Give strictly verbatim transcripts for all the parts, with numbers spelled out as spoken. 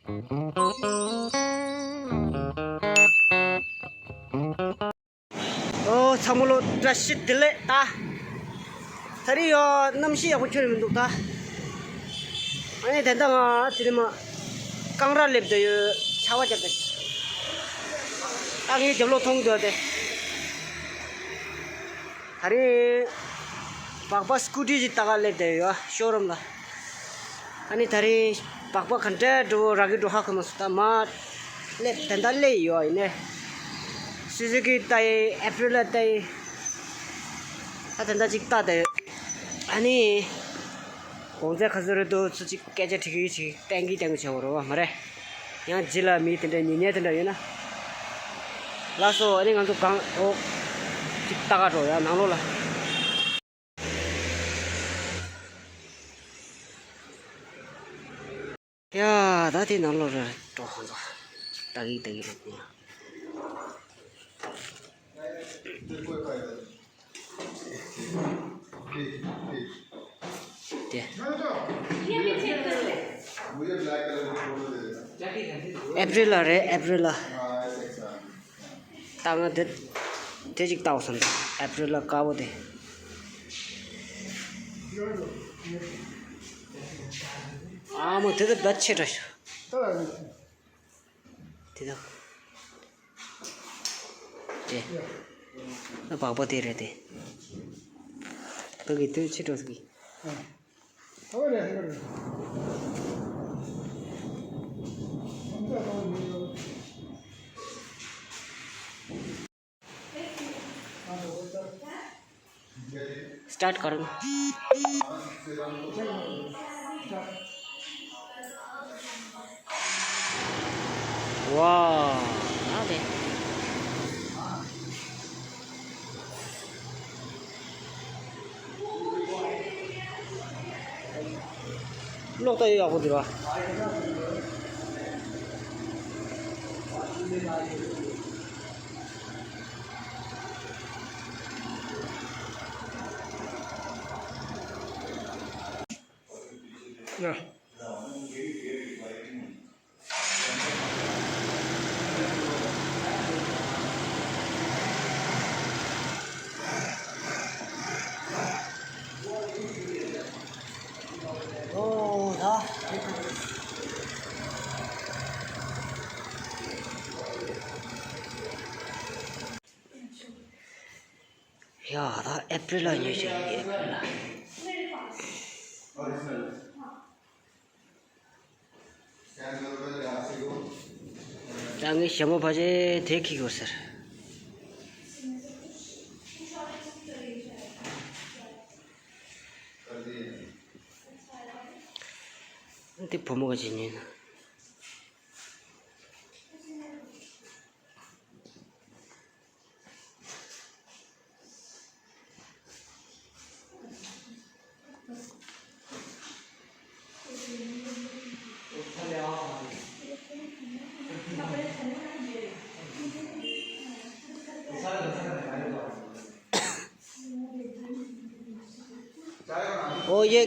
ཨོ་ཚང་མ་ལོ་བཀྲ་ཤིས་བདེ་ལེགས། ད་ད་རེས་ཡོ་གནམ་གཤིས་ཡག་པོ་ཁྱོན་ནས་མི་འདུག་ད། ཨ་ནི་དེ་འདྲ་ང་དེ་རིང་མ་རྐང་ར་སླེབས་བསྡད་ཡོད། ཆར་པ་བརྒྱབ་བསྡད། ད་ངའི་རྒྱབ་ལོགས་མཐོང་གི་འདུག་དེ། ད་རེས་སྦག་སྦག་སྐུ་ཊི་ཅིག་ལྟ་ག་སླེབས་བསྡད་ཡོད་ཤོ་རུམ་ལ། ཨ་ནི་ད་རེས་སྦག་སྦག་ག་འདྲ་འགྲོ་རག་གི་འགྲོ་ཧ་གོ་མ་སོང་། ད་མ་སླེབས་དེ་འདྲ་སླེབས་ཡོད། ཡིན་ནའི་སུ་ཛུ་ཀི་ལྟ་ཡི་ཨེ་པི་རི་ལ་ལྟ་ཡི། ད་དེ་འདྲ་ཅིག་ལྟ་བསྡད་ཡོད། ཨ་ནི་གོང་ཚད་ག་ཚོད་རེད་འདུག་ཚུར་ཅིག་སྐད་ཆ་དྲི་གི་ཅིག་ཏན་གི་ཏན་གི་བྱེད་དགོས་རེད་བ། མ་རེད། ཡང་རྗེས་ལ་མི་དེ་འདྲ་ཉེ་ཉེ་དེ་འདྲ་ཡོད་ན། ལགས་སོ། ཨ་ནི་ང་ཚོ་གང་འོ་ཅིག་ལྟ་ག་འགྲོ་ཡ་ནང་ལོགས་ལ། ཡ་ད་དེ་ནང་ལོགས་ར་འགྲོ། ཁོང་ཚོ་ལྟ་གི་ལྟ་གི་རེད་དེ། དེ། ཨེ་པི་རི་ལ་རེད། ཨེ་པི་རི་ལ། ད་ང་དེ་དེ་ཅིག་ལྟ་བསམ། ཨེ་པི་རི་ལ་དཀར་པོ་དེ། ཨ་མ་དེ་དེ་བད་ཆེ་དྲགས་ཤག་དེ་དག་དེ། ཨ་སྦག་སྦག་དེ་རེད་དེ། ད་གི་དེ་ཆེ་དྲགས་ཟིག་སི་ཊཱར་ཊི་ཀར། ཝའོ། ཨ་ལེ། གློག་ད་ཡོད་ཡག་པོ་འདུག་ར། ཡ། ཨོ་ད། ཡ་ད་ཨེ་པི་རི་ལ་ཉོས་ཤིག་ཨེ་པི་རི་ལ། ད་ངའི་ཞྭ་མོ་ཕལ་ཆེར་དེ་འཁྱེར་དགོས་ཟེར། འདི་བུ་མོ་ག་ཅིག་ཉོས་ན། ओ, ये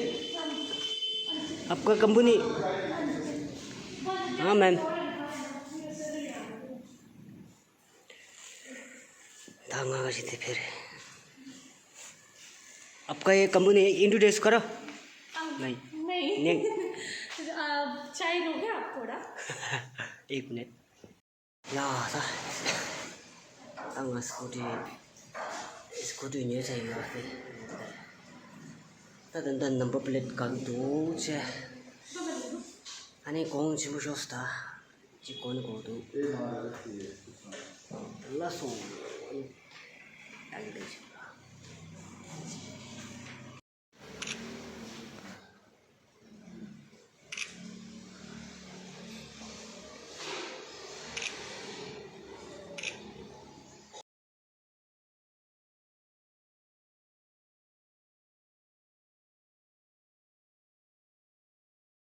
आपका कंपनी? हाँ, मैम। ད་ང་ག་ཞིག་དེ་ཕེ་རེད། आपका ये कंपनी इंट्रोड्यूस करो। नहीं। नहीं। नहीं। आ, चाय लोगे आप थोड़ा? एक मिनट। ཡ་ད། ད་ང་སི་ཀུ་ཊི། སི་ཀུ་ཊི་ཉོས་ཚར་ཡོད་རེད། ད་ད་ད་ནམ་བར་པི་ལེ་ཊི་ག་གི་འདུག་ཅེ། ཨ་ནི་གོང་ཆེན་པོ་ཤོག་སི་ད། ཅིག་གོ་ནི་གོ་འདུག་ལ་སོང་། ཨ་ནི་ད་གི་འདུག་ཅེ།